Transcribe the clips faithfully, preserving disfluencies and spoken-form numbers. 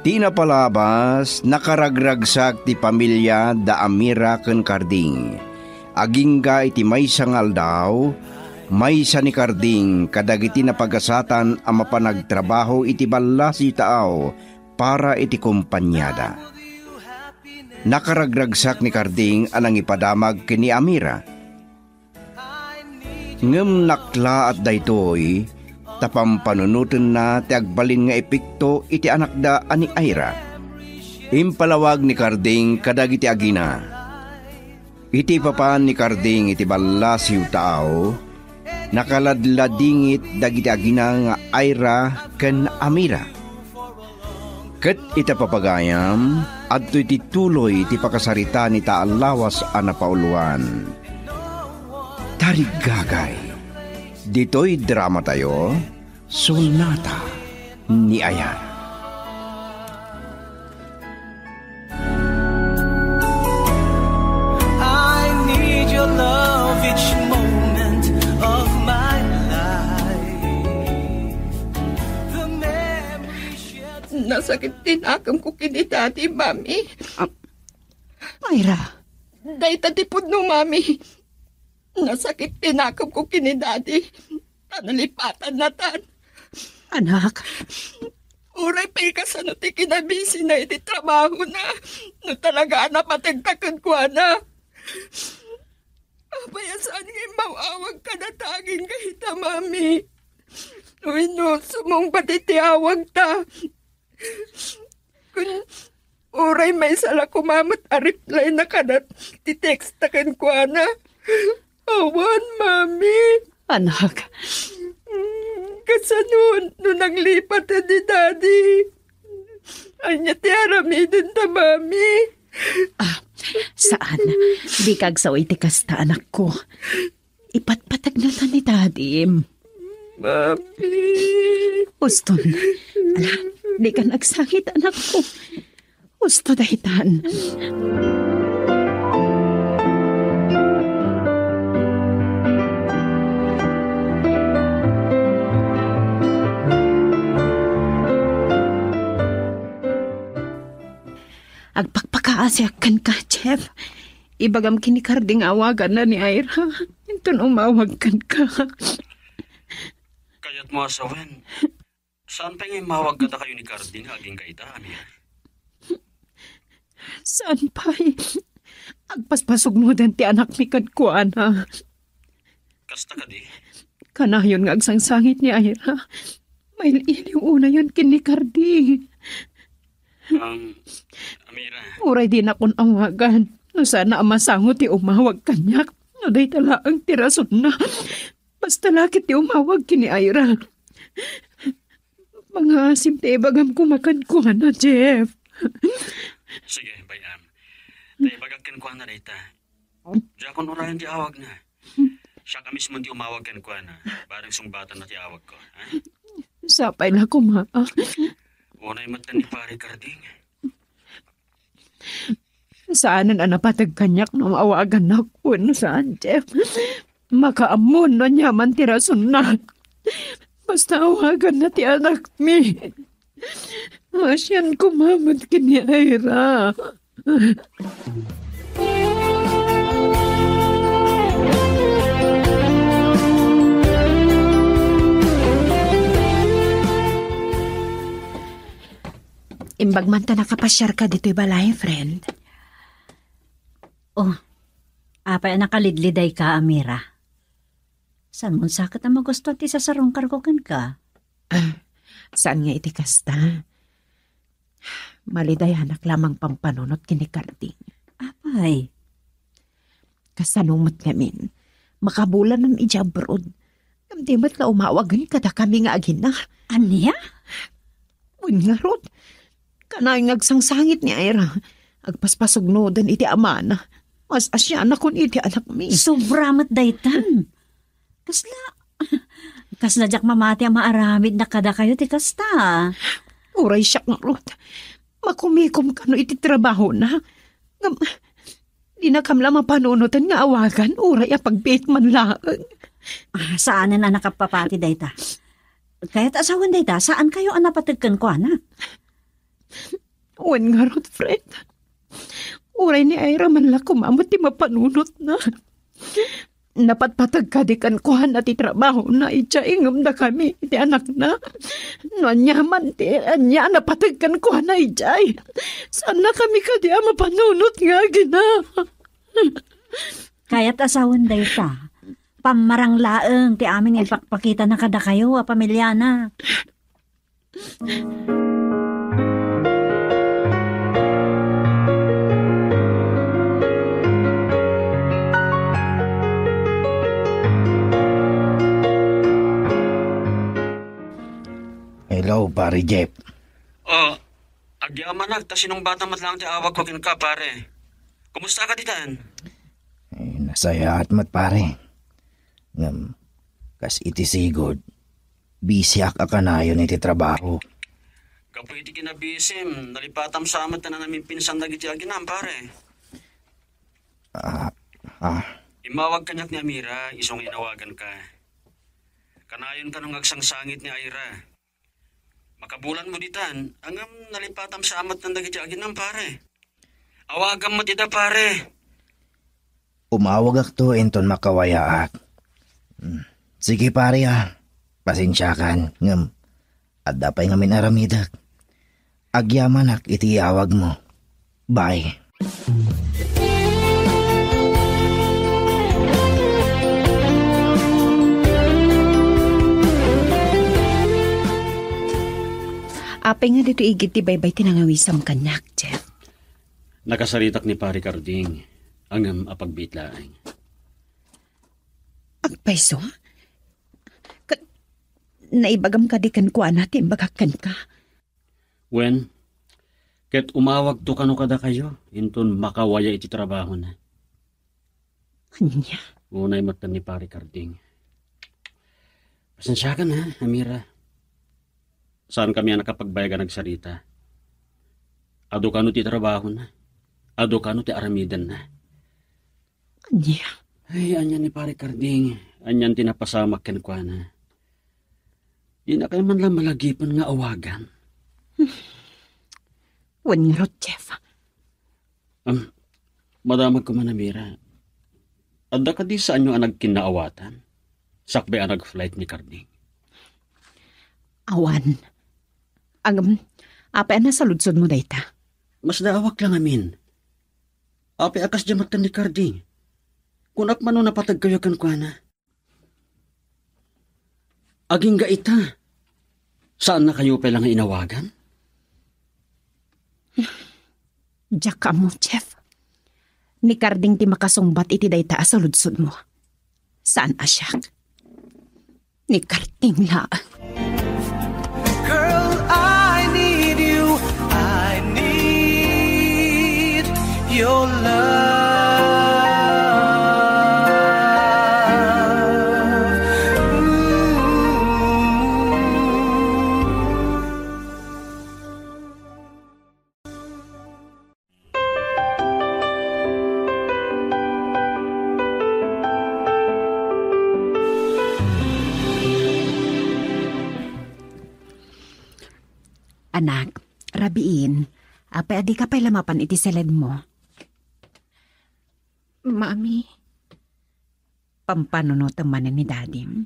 Ti napalabas, nakaragragsak ti pamilia da Amira ken Karding. Agingga iti maysa nga aldaw, maysa ni Karding kadagiti napagasatan a mapan agtrabaho iti ballasiw taaw para iti kompaniada. Nakaragragsak ni Karding a nangipadamag ken ni Amira. Ngem naklaat daytoy, ta pampanunotenna ti agbalin nga epekto iti anakda a ni Ira. Impalawag ni Karding kadagiti agina. Iti papan ni Karding iti ballasiw taaw, nakaladladingit dagiti agina nga Ira ken Amira. Ket ita papagayam, adtoy ti tuloy ti pakasarita ni ta a lawas a napauluan. Tarigagay, ditoy dramatayo, Sonata ni Ayan. I need your love each moment of my life. The memory shared. Nasakit ti nakemko ken ni Daddy, Mami. Ah, Ira. Dayta ti pudno, Mami. Nasakit ti nakemko ken ni Daddy. Ta nalipatannatan. Anak. Uray pay kasano ti kinabisina iti trabahona. No talaga a napategta kenkuana. Apay a saan nga immaw-awag kadata agingga ita, Mami? Wenno, sumungbat iti awagta. Kun uray maysa la koma met a reply na kada ti text ta kenkuana. Awan, Mami. Anak. Mm, kasano no nanglipat ni Daddy? Ania ti aramiden ta, Mami? Ah, saan. Dika agsaw iti kasta, anakko. Ipatpateg na ta ni Dadim. Mami. Uston. Ala, dika agsangit, anakko. Usto daytan. Agpakpakaasiak kenka, Jeff. Ibagam ken ni Karding nga awaganna ni Ira. Inton umawag kenka. Kayatmo a sawen, saan pay nga immawag kadakayo ni Karding nga agingga ita, Amir? Saan pay? Agpaspasugnodan ti anakmi kenkuana. Kasta kadi? Kanayon nga agsangsangit ni Ira. Mail-iliw unayon ken ni Karding. Um, Amira. Uray dinakon awagan. No saan a masango ti umawag kaniak. No dayta laeng ti rasonna. Basta la ket ti umawag ken ni Ira. Mangaasim ti ibagam koma kenkuana, Jeff. Sige, bay-am. Ta ibagak kenkuana dayta. Diakon urayen ti awagna. Siak a mismo ti umawag kenkuana. Bareng sungbatanna ti awagko, ha? Sapay la koma. Unay met ni Pare Karding. Saanen a napateg kaniak no awagannak wenno saan, Jeff. Makaammo no aniaman ti rasonna. Basta awaganna ti anakmi. Maasian koma met ken ni Ira. Imbag man ta nakapasiarka ditoy balay, friend. Oh, apay a nakalidlidayka, Amira? Saan mon sa ket a magustuan ti sasarungkarko kenka? Ah, saan nga iti kasta? Malidayanak lamang pampanunot ken ni Karding. Apay? Kasano met ngamin? Makabulanen idiay abroad. Ngem di met la umawagen kadakami nga agina. Ania? Wen ngarud, kanayon nga agsangsangit ni Ira. Agpaspasugnoden iti amana. Mas-asianakon iti anakmi. Sobra met daytan. Kasla, kasla diak mamati a maaramidna kadakayo ti kasta. Uray siak ngarud, makumikom kano iti trabahona. Ngem, dinakam la mapanunoten nga awagan, uray a pagbiit man laeng. Ah, saanen a nakapapati dayta. Kayat a sawen dayta, saankayo a napateg kenkuana? Wen ngarud, Fred, uray ni Ira man la koma met ti mapanunotna. Napatpateg kadi kenkuana ti trabahona idiay ngem dakami ti anakna. No ania man ti ania a napateg kenkuana idiay, saannakami kadi a mapanunot nga agina. Kayat a sawen dayta, pammarang laeng ti amin nga ipakpakitana kadakayo a pamiliana. Hello, Pare Jeff. Oh, agyamanak ta sinungbatam met laeng ti awagko kenka, pare. Kumusta ka ditan? Eh, nasayaat met, pare. Ngem, kas iti sigud, bisiak a kanayon iti trabaho. Gapu iti kinabisim, nalipatam sa met ti nanamimpinsan dagiti aginam, pare. Ah, ah. Immawag kaniak ni Amira, isu nga inawaganka. Kanayon kano nga agsangsangit ni Ira. Makabulan mo ditan, ngem nalipatam sa amat nan dagiti aginam, pare. Awagam met ida, pare. Umawagakto inton makawayaak. Hmm. Sige, pare, ah. Pasensiakan, ngem adda pay ngamin aramidek. Agyamanak iti iyawag mo. Bye. Apay nga ditoy igid ti baybay ti nangawisam kaniak, Jeff? Nakasaritak ni Pare Carding, ngem apagbiit laeng. Agpayso? Ka-, naibagam kadi kenkuana ti imbagak kenka? Wen, ket umawagto kano kadakayo inton makawaya iti trabahona. Ania? Unay met ni Pare Carding. Pasensiakan, ha, Amira. Saankami a nakapagbayag a nagsarita. Adu kano ti trabahona. Adu kano ti aramidenna. Ania? Ay, ania ni Pare Carding. Anian ti napasamak kenkuana. Dinakay man la malagipen nga awagan. Wen ngarud, Jeff. Am, madamag koma, Amira. Adda kadi saanyo a nagkinnaawatan? Sakbay a nag-flight ni Carding. Awan. Ngem, apay a nasaludsodmo dayta? Masdaawak la ngamin. Apay a kasdiay met ni Carding? Kunak man no napateg kayo kenkuana. Agingga ita, saannakayo pay la nga inawagan? Diak ammo, Jeff. Ni Carding ti makasungbat iti dayta a saludsodmo. Saan a siak. Ni Carding laeng. Girl, I need you. I need your love. Ooh. Anak, rabiin, apay a dika pay la mapan iti siledmo? Mami. Pampanunotem manen ni Dadim?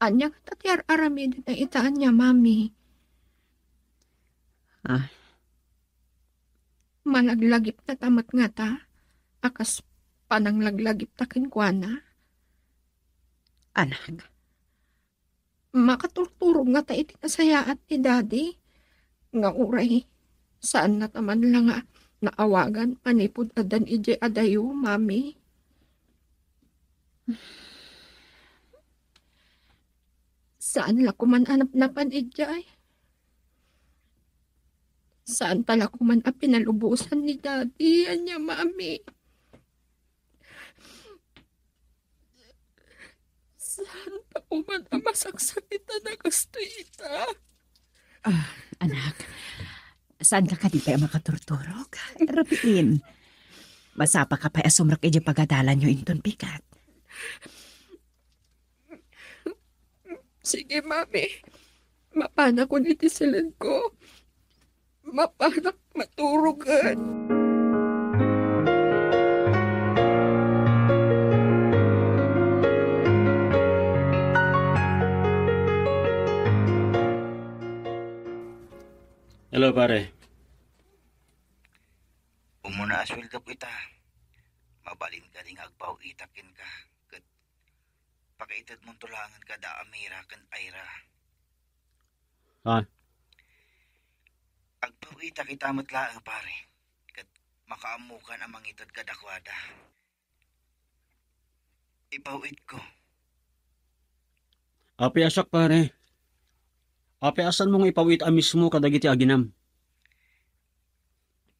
Ania ngata ti ar-aramidna ita ania, Mami? Ah. Malaglagipna ta met ngata a kas pananglaglagipta kenkuana? Anak. Makaturturog ngata iti nasayaat ni Daddy nga uray saanna ta man la nga naawagan manipud addan idiay adayo, Mami. Saan la koman a napnapan idiay. Saan ta la koman a pinalubosan ni Daddy, ania, Mami. Saan ta koman a masaksakitan a kastoy ita? Ah, anak, saanka kadi pay a makaturturog? Rabiin, masapaka pay a sumrek idiay pagadalanyo inton bigat. Sige, Mami. Mapanakon iti siledko. Mapanak maturogen. Hello, pare. Umuna a sueldok ita. Mabalin kadi nga agpaw-itak kenka, ket pakaitedmonto laengen kada Amira ken Ira. Ah. Agpaw-itak ita met laeng, pare, ket makaammokan a mangited kadakuada. Ipaw-itko. Apay a siak, pare? Apay a saanmo nga ipaw-it a mismo kadagiti aginam?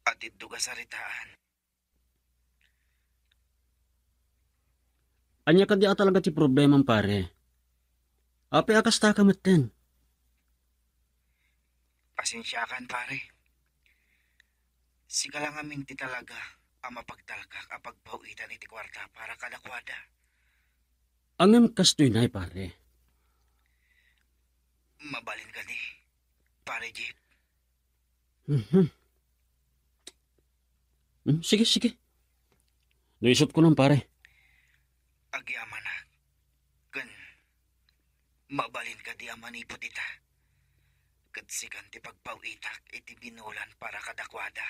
Adidto a saritaan. Ania kadi a talaga ti problemam, pare? Apay a kasta ka metten? Pasensiakan, pare. Sika la ngamin ti talaga a mapagtalkak a pagpaw-itan iti kuarta para kadakuada. Ngem kastoy nay, pare. Mabalin kadi, pare Jeff? Mhm. Hmm, sige, sige. No isut ko lang, pare. Agyamanak. Ken mabalin kadi a manipud ita. Ket sikan ti pagpaw-itak iti binulan para kadakuada.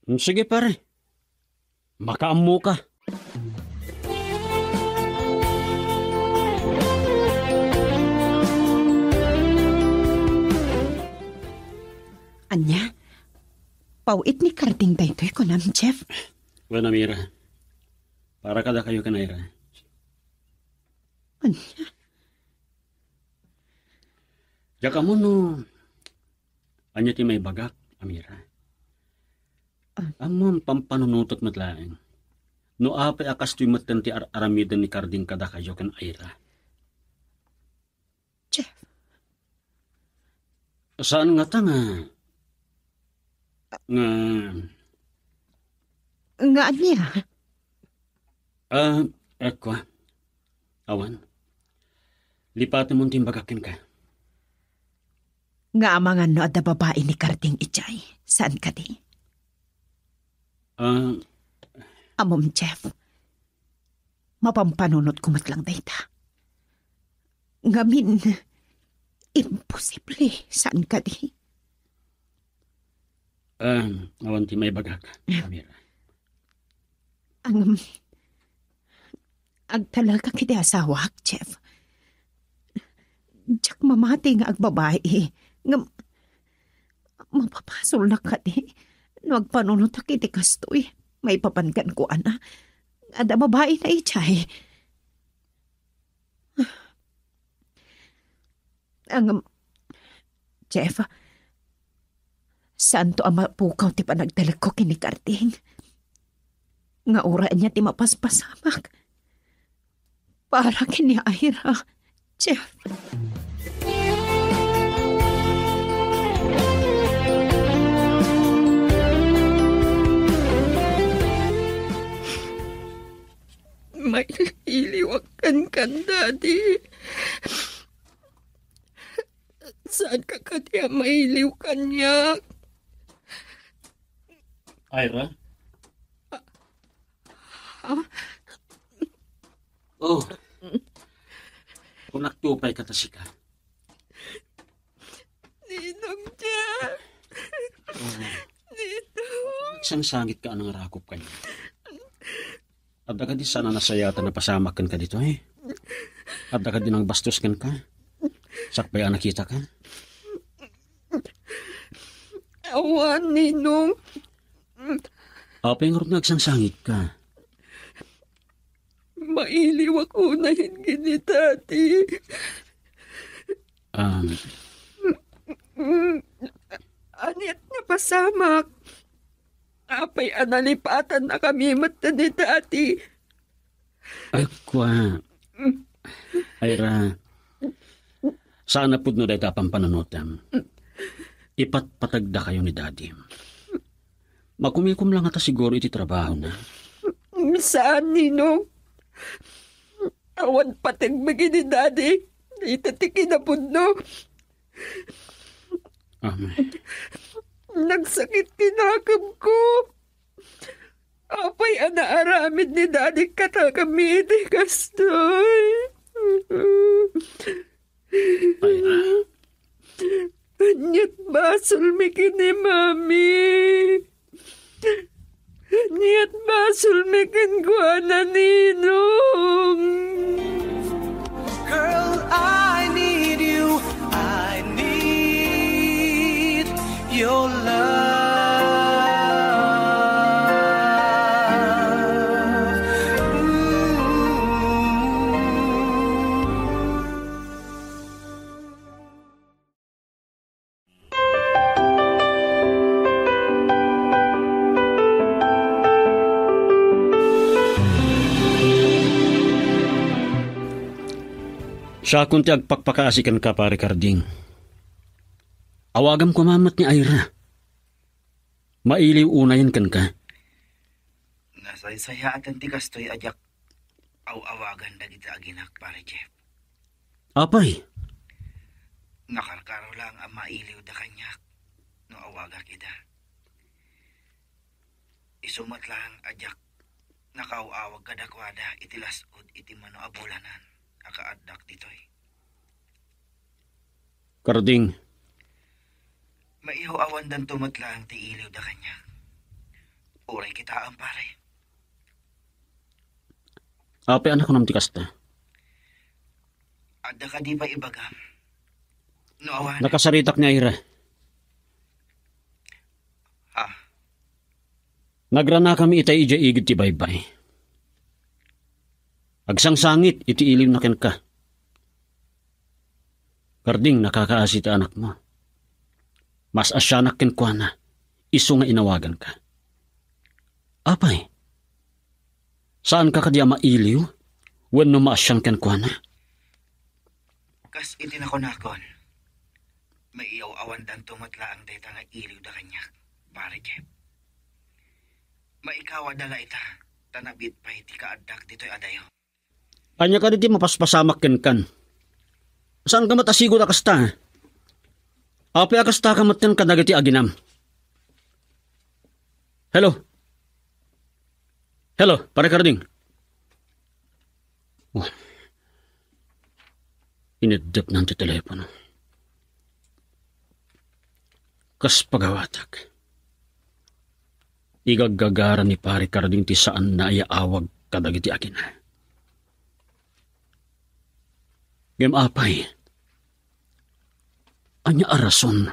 Hmm, sige, pare. Makaammo ka. Ania? Paw-it ni Karding daytoy, kunam, Jeff? Wen, Amira. Para kadakayo ken Ira. Ania? Diak ammo no ania ti maibagak, Amira. Ah. Ammom, pampanunotek met laeng. No apay a kastoy metten ti ar-aramiden ni Karding kadakayo ken Ira. Jeff. Saan ngata nga, nga Nga ania? Ah, ekwa. Awan. Lipatemon ti imbagak kenka. Nga amangan no adda babai ni Karding idiay, saan kadi? Ah. Ammom, Jeff. Mapampanunotko met lang dayta. Ngamin, imposible, saan kadi? Ah, awan ti maibagak, Amira. Ngem, agtalekak iti asawak, Jeff. Diak mamati nga agbabai. Ngem, mapapasolnak kadi no agpanunotak iti kastoy maipapan kenkuana? Adda babaina idiay. Ngem, Jeff, saanto a mapukaw ti panagtalekko ken ni Karding. Nga uray ania ti mapaspasamak para ken ni Ira, Jeff. Mailiwak kenka, Daddy. Saanka kadi a mailiw kaniak? Ira? Ha? Oh. Kunak ti upay ka ta sika. Ninong Jeff. Oh. Ninong. Agsangsangit ka a nangarakop kaniak. Adda kadi saan a nasayaat a napasamak kenka ditoy? Adda kadi nangbastos kenka? Sakbay a nakitaka? Awan, Ninong. Apay ngarud nga agsangsangitka? Mailiwak unay ken ni Daddy. Um. Aniat nga pasamak? Apay a nalipatannakami met ni Daddy? Ay, kua. Ira, saan a pudno dayta a pampanunotem. Ipatpatagdakayo ni Daddy. Makumikom la ngata siguro iti trabahona. Saan, Ninong. Awan pateg met ni Daddy. Ita ti kinapudno. Amen. Nagsakit ti nakemko. Apay a naaramid ni Daddy kadakami iti kastoy? Mayra. Aniat basolmi ken ni Mami? Aniat basolmi kenkuana, Ninong? Girl, I need you. I need your love. Mm. Siakon ti agpakpakaasi kenka, Pare Carding. Awagam koma met ni Ira. Mailiw unayen kenka. Nasaysayaaten ti kastoy a diak aw-awagan dagiti aginak, Pare Jeff. Apay? Nakarkaro laeng a mailiwda kaniak no awagak ida. Isu met laeng a diak nakaaw-awag kadakuada iti las-ud iti mano a bulanan a kaaddak ditoy. Carding. Maiyaw-awandanto met laeng ti iliwda kaniak. Uray kitaem, pare. Apay a nakunam ti kasta? Adda kadi pay ibagam? No awan. Nakasaritak ni Ira. Ah. Nagranakami itay idiay igid ti baybay. Agsangsangit iti iliwna kenka. Carding, nakakaasi ti anakmo. Maasianak kenkuana, isu nga inawaganka. Apay, saanka kadi a mailiw wenno maasian kenkuana? Kas iti nakunakon, maiyaw-awandanto met laeng dayta nga iliwda kaniak, Pare Jeff. Maikawada la ita, ta nabiit pay ti kaaddak ditoy adayo. Ania kadi ti mapaspasamak kenkan? Saanka met a sigud a kasta? Apay a kastaka metten kadagiti aginam? Hello? Hello, Pare Carding? Oh. Ineddepnan ti telepono. Kas pagawatak, igaggagara ni Pare Carding ti saanna a yaawag kadagiti agina. Ngem apay, ania a rason?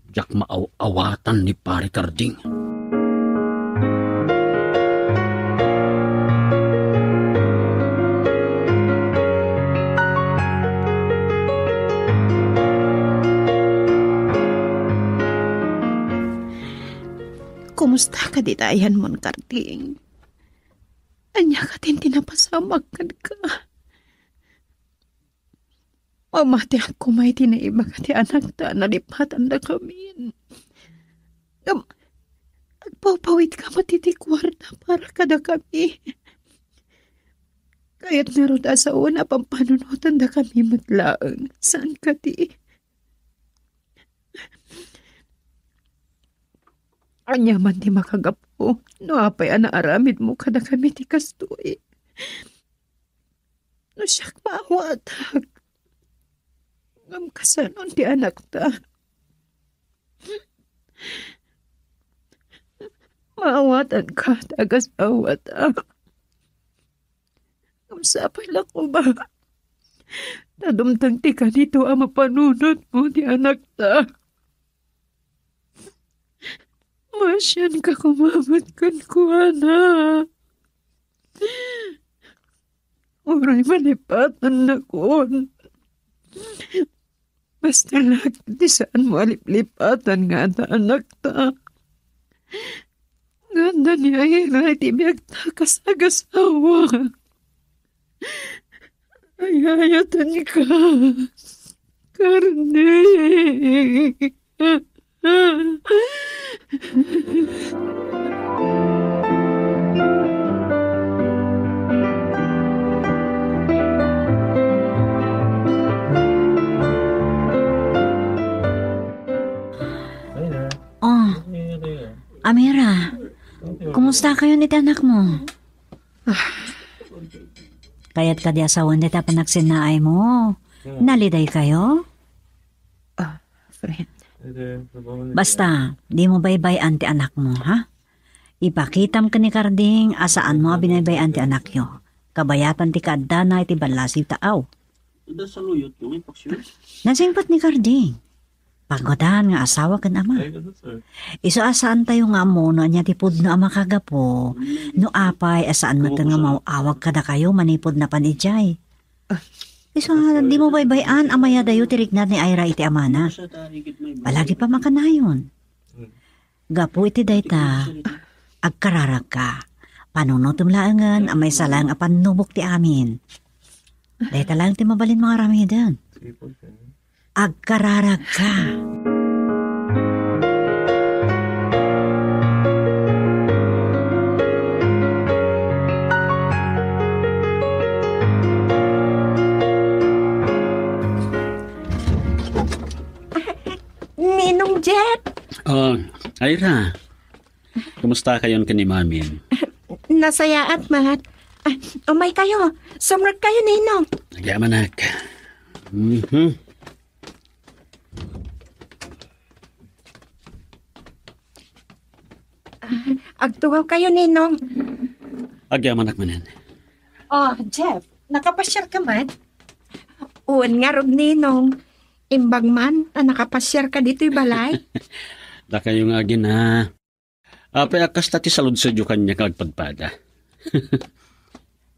Diak maaw-awatan ni Pare Carding. Kumusta kadi ti ayanmon, Carding? Ania kadi ti napasamak kenka? Mamatiak koma iti naibaga ti anakta a nalipatandakamin. Ngem agpawpawitka met iti kuarta para kadakami. Kayat ngarud a sawen a pampanunotandakami met laeng. Saan kadi? Ania man ti makagapu no apay a naaramidmo kadakami ti kastoy? No siak, maawatak. Ngem kasanon ti anakta? Maawatanka ti agasawata. Ngem sapay la koma ta dumteng ti kanito a mapanunotmo ti anakta. Maasianka koma met kenkuana. Uray malipatannakon, basta la ket ti saanmo a liplipatan nga adda anakta. Nga adda ni Ira iti biagta kas agasawa. Ay-ayatenka, Carding. Oh, Amira, kumusta kayon iti anakmo? Kayat kadi a sawen dayta panagsinnaay mo? Naliday kayo? Ah, friend. Basta, di mo baybay-an ti anakmo, ha? Ipakitam ken ni Carding a saan mo a binaybay-an ti anakyo. Kabayatan ti kaaddana iti ballasiw taaw. Nasingpet ni Carding. Paggudan nga asawa ken ama. Isu a saan tayo nga ammo no ania ti pudno a makagapu, no apay a saan met nga maawag kadakayo manipud napan idiay. Isu a di mo baybay-an a mayadayo ti riknad ni Ira iti amana. Palagi pa makanayon. Gapu iti dayta, agkararagka. Panunotem laengen a maysa laeng a pannubok ti amin. Dayta laeng ti mabalin nga aramiden. Agkararagka. Ninong Jeff! Oh, Ira. Kumusta kayon ken ni Mamin? Nasayaat, Mat. Ah, umay kayo. Sumrek kayo, Ninong. Agyamanak. Mhm. Ah, agtugaw kayo, Ninong. Agyamanak manen. Oh, Jeff, nakapasiar ka man? Wen ngarud, Ninong. Imbag man a nakapasiar ka ditoy balay. Dakayo nga agina. Apay a kasta ti saludsodyo kaniak nga agpadpada?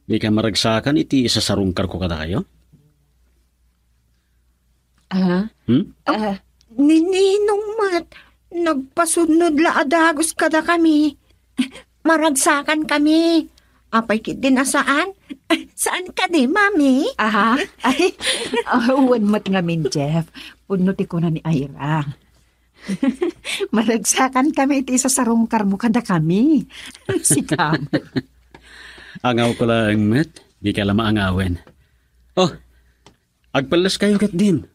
Dika maragsakan iti isasarungkarko kadakayo? Ah? Hmm? Ah, ni Ninong met, nagpasudnod la a dagus kadakami. Maragsakan kami. Apay ketdin a saan? Saan kadi, Mami? Aha. Ay, ah, wen met ngamin, Jeff. Pudno ti kuna ni Ira. Maragsakan kami iti isasarungkarmo kadakami. Sika. Angawko laeng met, dika la maangawen. Oh, agpelles kayo ketdin.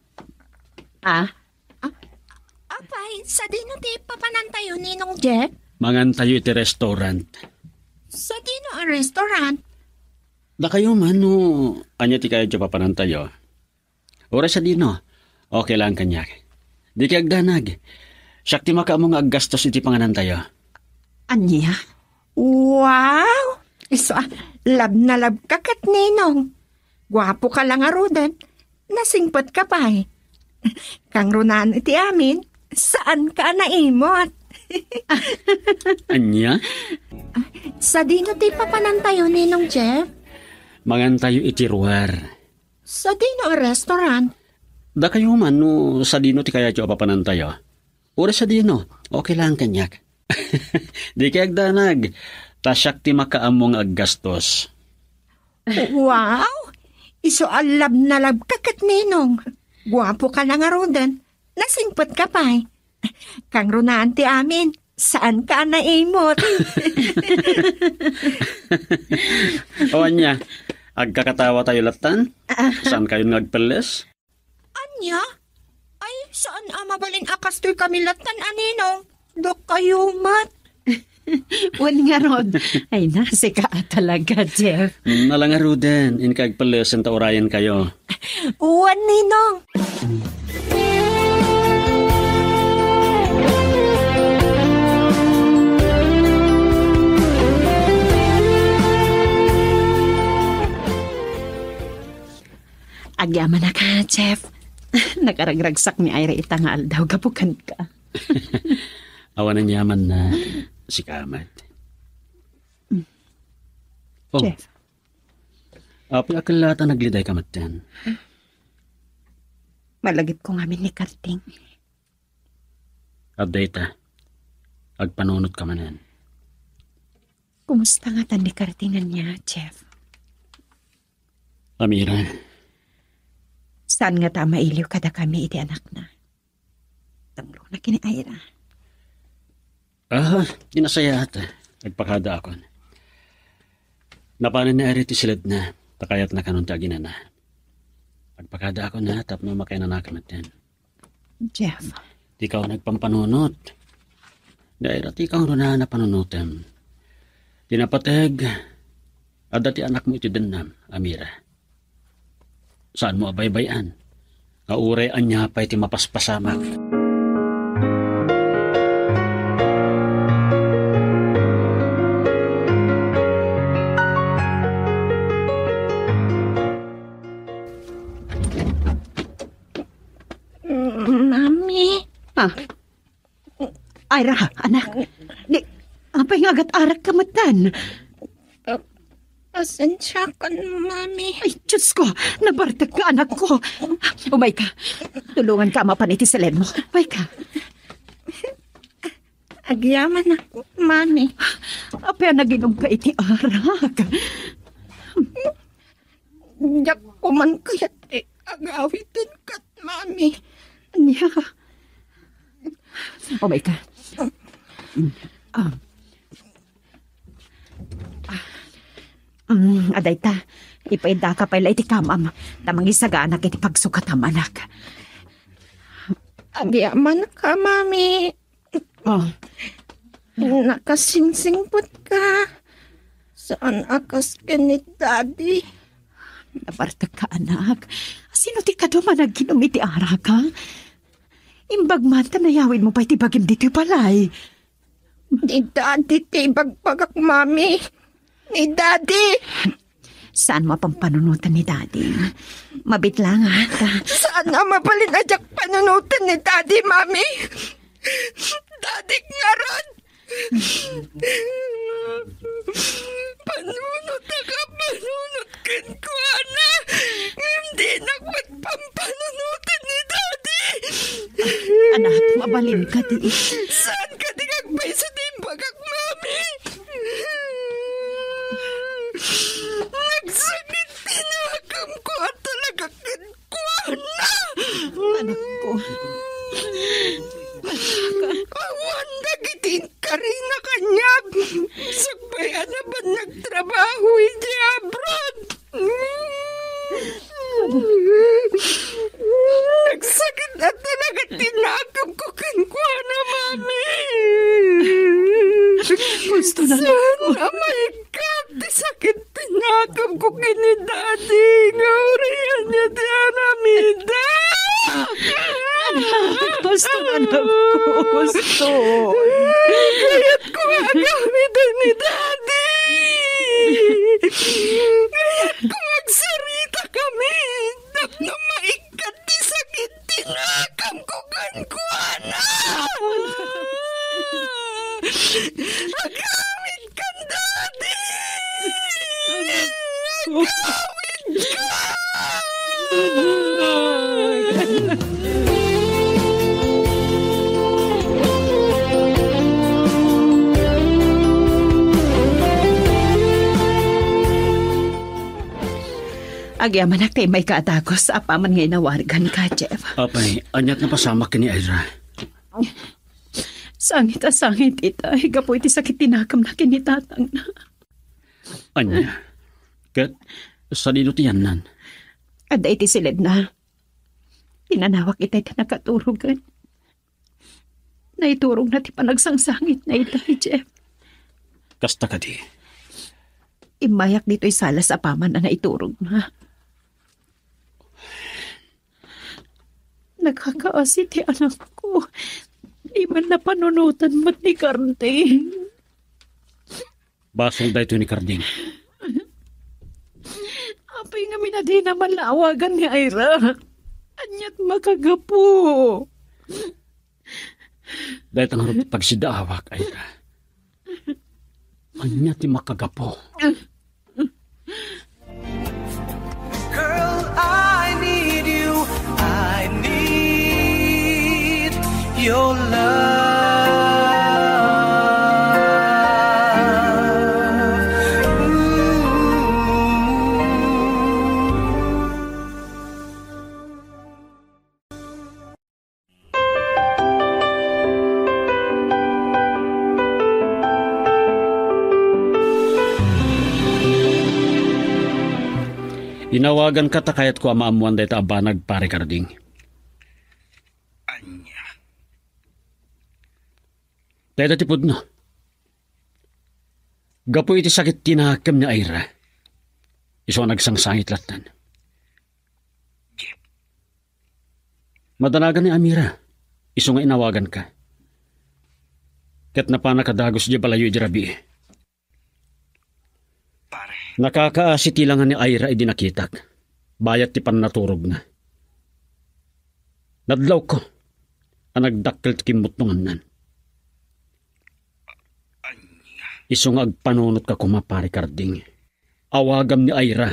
Ah? Ah, apay, sadino ti papanantayo, Ninong Jeff? Mangantayo iti restaurant. Sadino a restaurant? Dakayo man no ania ti kayatyo papanantayo. Uray sadino, okay lang kaniak. Dika agdanag. Siak ti makaammo nga aggastos iti panganantayo. Ania? Wow! Isu a, love na love ka ket, Ninong. Guapo ka la ngaruden. Nasingpet ka pay. Kangrunaan iti amin, saan ka a naimot. Ania? Sadino ti papanantayo, Ninong Jeff? Mangantayo iti ruar. Sadino a restaurant? Dakayo man no sadino ti kayatyo a papanantayo. Uray sadino, okay lang kaniak. Dika agdanag, ta siak ti makaammo nga aggastos. Wow! Isu a love na love ka ket, Ninong. Guapo ka la ngaruden. Nasingpet ka pay. Kangrunaan ti amin, saan ka a naimot. O ania, agkakatawa tayo lattan? Ah. Saan kayon nga agpelles? Ania? Ay, saan a mabalin a kastoy kami lattan a Ninong? Dakayo met. Wen ngarud. Ay, nasika a talaga, Jeff. Mm, ala ngaruden, inka agpellesen ta urayen kayo. Wen, Ninong. Agyamanak ka, Jeff. Nakaragragsak ni Ira ita nga aldaw gapu kenka. Awan aniamanna, sika met. Oh. Jeff. Apay a ket la ta nagliday ka metten? Malagipko ngamin ni Carding. Adda ita. Agpanunot ka manen. Kumusta ngatan ni Carding ania, Jeff? Amira. Saan ngata a mailiw kadakami iti anakna? Tumulongna ken ni Ira. Ah, inasayaat. Agpakadaakon. Napanen ni Ira ti siledna, ta kayatna kanon ti aginana. Agpakadaakon, ha, tapno makainanakem metten. Jeff. Dika nagpampanunot. Ni Ira ti kangrunaan a panunotem. Ti napateg, adda ti anakmo iti dennem, Amira. Saanmo a baybay-an nga uray ania pay ti mapaspasamak. Mami. Ah. Ira, anak. Ni, apay nga agat-arak ka metten? Pasensiakan, Mami. Ay, Diyos ko, nabartek nga anak ko. Umay ka. Tulungan ka mapan iti silenmo. Umay ka. Agyamanak, Mami. Apay a naginom ka iti arak? Diak ko man kayat ti agawiden ket, Mami. Ania? Umay ka. Ah. Mm, adayta, ipaidaka pay la iti kamam, ta mangisaganaak iti pagsukatam, anak. Agyamanak, Mami. Oh. Nakasingsingpet ka. Saan a kas ken ni Daddy. Nabartek ka, anak. Sino ti kadu a naginom iti arak, ha? Imbag man ta nayawidmo pay ti bagim ditoy balay. Ni Daddy ti ibagbagak, Mami. Ni Daddy. Saanmo a pampanunoten ni Daddy? Mabitlangat. Saan a mabalin a diak panunoten ni Daddy, Mami? Daddy ngarud. Panunot a panunot kenkuana. Ngem dinak met pampanunoten ni Daddy. Anak, mabalin ka di. Saan ka di agpayso ti imbagak, Mami? Nagsakit ti nakemko a talaga kenkuana. Anakko. Awan dagiti inkarina kaniak. Sakbay a napan nagtrabaho iti abroad. Nagsakit a talaga ti nakemko kenkuana, Mami. Gusto na. Saan a maikkat ti sakit ti nakemko ken ni Daddy nga uray ania ti aramidek? Gusto, anakko, gusto. Kayatko nga agamiden ni Daddy. Kayatko nga agsaritakami tapno maikkat ti sakit ti nakemko kenkuana. Agamid kan Daddy! Agamid ka! Agyamanak ti immayka a dagus apaman nga inawaganka, Jeff. Apay, aniat napasamak ken ni Ira? Sangit a sangit itay gapu iti sakit ti nakemna ken ni tatangna. Ania? Ket sadino ti yanna? Adda iti siledna. Inanawak itay ti nakaturogen. Naiturogna ti panagsangsangitna itay, Jeff. Kasta kadi? Immayak ditoy salas apaman a naiturogna. Nakakaasi ti anakko. Di man napanunotan met ni Karding. Basol daytoy ni Karding. Apay ngamin a dina man la awagan ni Ira? Ania ti makagapu? Dayta ngarud ti pagsidaawak, Ira. Ania ti makagapu? Girl, I need you. I need your love. Ooh. Inawaganka ta kayatko a maammoan dayta a banag, Pare Karding. Ania? Dayta ti pudno. Gapu iti sakit ti nakem ni Ira, isu a nagsangsangit lattan. Jeff. Madanagan ni Amira, isu nga inawaganka. Ket napanak a dagus diay balayo idi rabii. Pare. Nakakaasi ti langa ni Ira idi nakitak, bayat ti pannaturogna. Nadlawko a nagdakkel ti kimmutnongannan. Ania? Isu nga agpanunotka koma, Pare Carding. Awagam ni Ira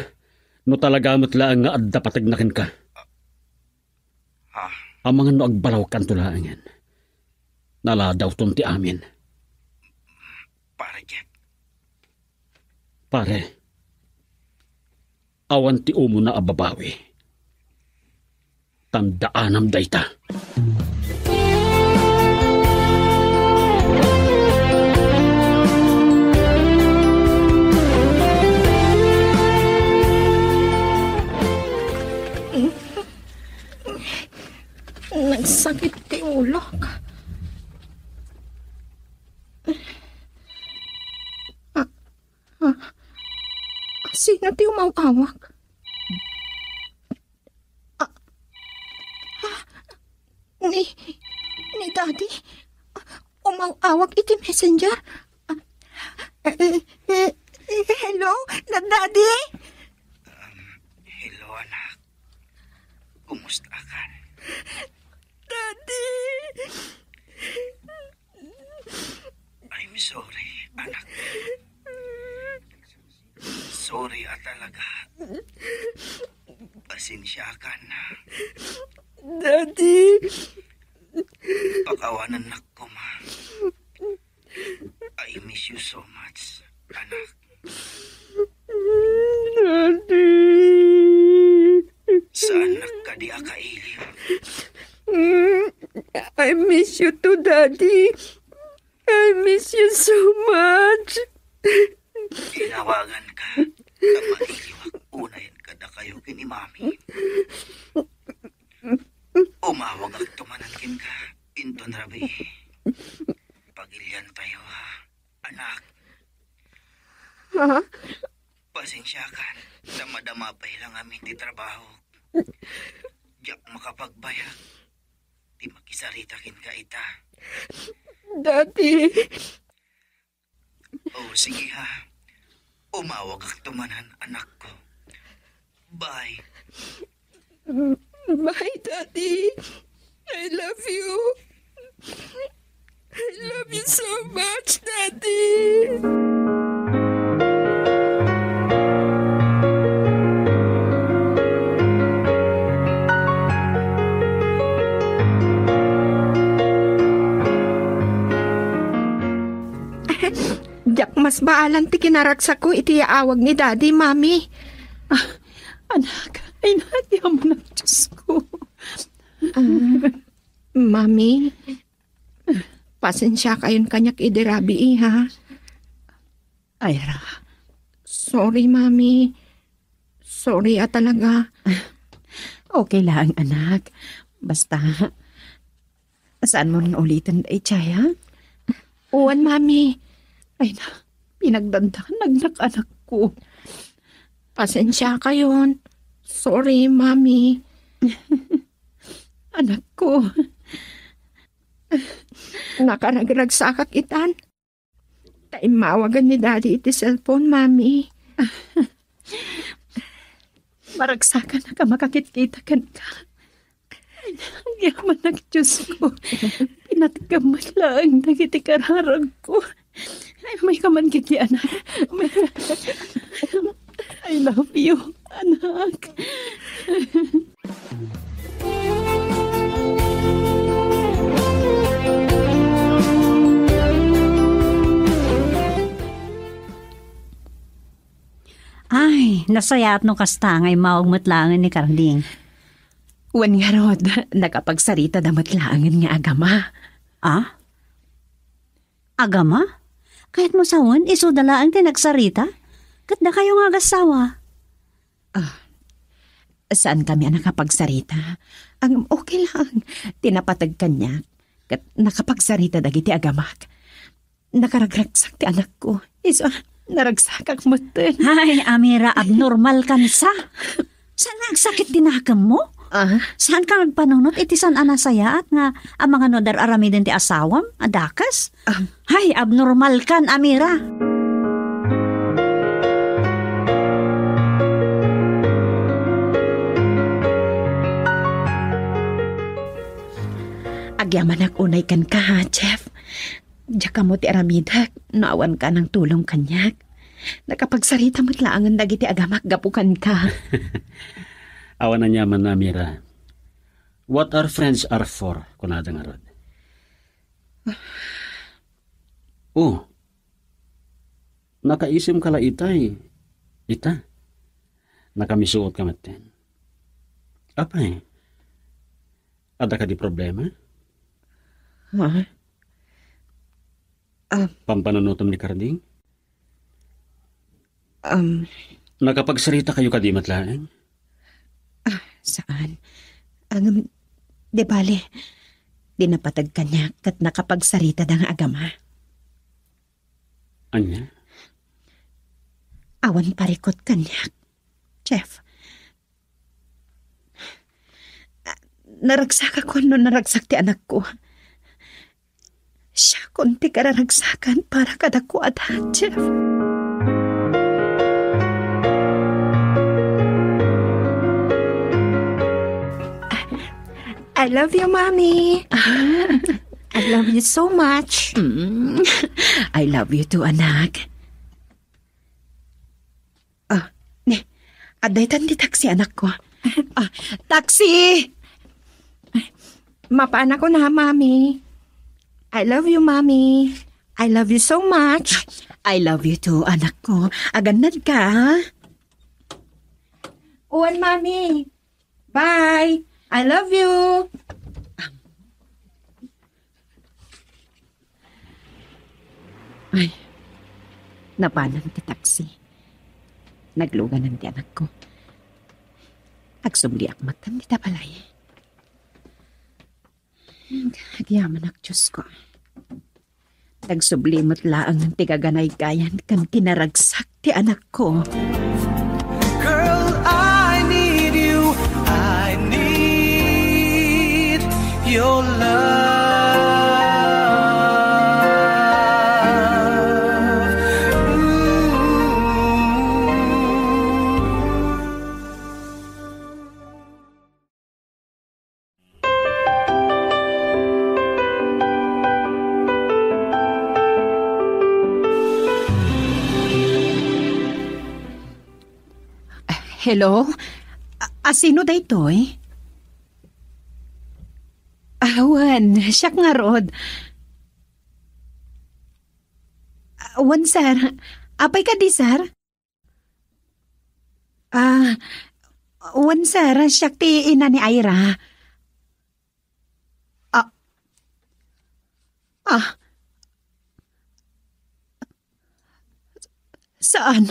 no talaga met laeng nga adda pategna kenka. Ha? Amangan no agbalawkanto laengen. Naladawton ti amin. Pare Jeff. Pare, awan ti umuna a babawi. Tandaanam dayta. Nagsakit ti ulok. Ah, ah, sino ti umaw-awag? Ah, ah, ni, ni Daddy? Umaw-awag iti messenger? Ah, eh, eh, eh, hello, Daddy? Um, hello, anak. Kumusta ka? Daddy! I'm sorry, anak. Sorry a talaga. Pasensya ka na. Daddy! Pakawanennak koma. I miss you so much, anak. Daddy. Saannak kadi a kailiw. Mm, I miss you too, Daddy. I miss you so much. Inawaganka ta mailiwak unay kadakayo ken ni Mami. Umawagakto manen kenka inton rabii. Pagiliantayo, ha, anak. Ha? Pasensiakan ta madama pay la ngamin ti trabaho. Diak makapagbayag ti makisarita kenka ita. Daddy. O, sige, ha. Umawagakto manen, anakko. Bye. Bye, Daddy. I love you. I love you so much, Daddy. Diak masbaalan ti kinaragsakko iti yaawag ni Daddy, Mami. Ah, anak, ay, nagyamanak, Diyos ko. Ah, Mami, pasensiakayon kaniak idi rabii, ha? Ira. Sorry, Mami. Sorry a talaga. Okay lang, anak. Basta, saan mo rin ulitin daydiay, ha? Uwan, Mami. Ay na, pinagdandanagnak, anak ko. Pasensiakayon. Sorry, Mami. Anak ko. Nakaragragsakak itan. Ta immawagan ni Daddy iti cellphone, Mami. Maragsakanak a makakitkita kenka. Agyamanak, Diyos ko. Pinatgam met laeng dagiti kararagko. Ay, may ka man giti, anak. May ka. I love you, anak. Ay, nasayaat no kasta nga immawag met laengen ni Carding. Wen ngarud, nakapagsarita da met laengen nga agama. Ah? Agama? Kayatmo sawen, isuda laeng ti nagsarita? Ket dakayo nga agassawa? Ah, saan kami a nakapagsarita. Ang okay lang, ti napateg kaniak. Ket nakapagsarita dagiti agamak. Nakaragragsak ti anakko. Isu, naragsakak metten. Ay, Amira, abnormal kan sa. Saan nga agsakit ti nakemmo? Ah? Saan ka agpanunot iti saan a nasayaat nga amangan no dar-aramiden ti asawam a dakes? Ah. Ay, abnormal kan, Amira. Agyamanak unay kenka, ha, Jeff? Diak ammo ti aramidek no awan ka nang tulong kaniak. Nakapagsarita met laengen dagiti agamak gapu kenka. Awan aniaman, Amira. "What are friends are for," kunada ngarud. Oh, nakaisim ka la itay. Ita, nakamisuot ka metten. Apay, adda kadi problema? Ha? Ah. Pampanunotem ni Carding? Um. Nakapagsarita kayo kadi met laeng? Ah, saan? Ngem, di bale, di napateg kaniak ket nakapagsaritada nga agama. Ania? Awan parikut kaniak, Jeff. Naragsakak wenno naragsak ti anakko. Siakon ti kararagsakan para kadakuada, Jeff. I love you, Mommy. Ah. I love you so much. Mm. I love you too, anak. Ah, ne, adda itan ti taxi, anakko. Ah, taxi! Mapanakon, Mommy. I love you, Mommy. I love you so much. I love you too, anakko. Agannad ka, ha? Uwan, Mommy. Bye. I love you. Ay, napanan ti taxi. Nagluganan ti anakko. Agsubliak metten dita balay. Agyamanak, Diosko. Nagsubli met laeng ti gaganaygayan ken kinaragsak ti anakko. Girl, I need you. I need your love. Ooh. Hello? A-, a, sino daytoy? Awan, siak ngarud. Awan, sir. Apay kadi, sir? Ah, wen, sir, siak ti ina ni Ira. Ah, ah, saan?